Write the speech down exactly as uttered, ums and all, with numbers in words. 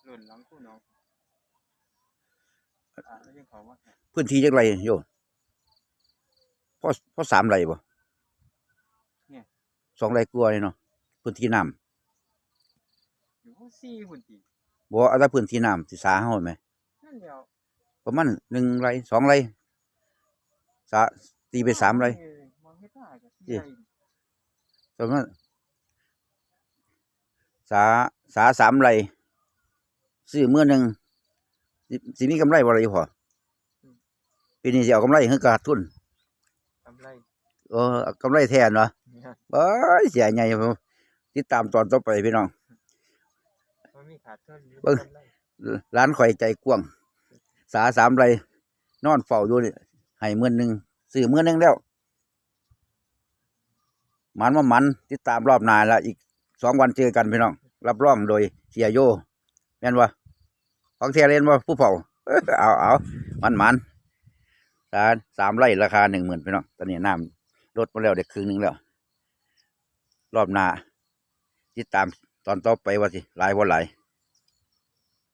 รุ่นหลังคู่น้อง อ่าแล้วยังเขาว่า พื้นที่จักไร่โยม พอ พอสามไร่บ่ เนี่ย สองไร่กว่านี่เนาะ พื้นที่น้ำ อยู่สี่พุ่นตี บ่ เอาแต่พื้นที่น้ำที่สาเฮาแหม นั่นเดียว ประมาณหนึ่งไร่ สองไร่ สา ตีไปสามไร่ เออมองเฮ็ดได้ก็สี่ไร่ ประมาณ สา สาสามไร่ ซื้อมื้อหนึ่ง สิ สิมีกำไรบ่ล่ะอีพ่อ ปีนี้สิเอากำไรหรือขาดทุน กำไร เออ กำไรแท้เนาะ เนี่ย เอ้ย เสียใหญ่ ติดตามตอนต่อไปพี่น้อง มันมีขาดทุนมี เบิ่ง กำไร ร้านข่อยใจกว้าง สาสามไร่ นอนเฝ้าอยู่นี่ ให้มื้อหนึ่ง ซื้อมื้อหนึ่งแล้ว หมานบ่หมาน ติดตามรอบหน้าละ อีกสองวันเจอกันพี่น้อง รับรองโดยเสียโย แม่นบ่ ของแท้เล่นบ่ ผู้เฝ้า เอา เอา หมานหมาน สา สามไร่ราคาหนึ่งหมื่นพี่น้อง ตอนนี้น้ำลดมาแล้วได้ครึ่งหนึ่งแล้ว รอบหน้า ติดตามตอนต่อไปว่าสิหลายบ่หลาย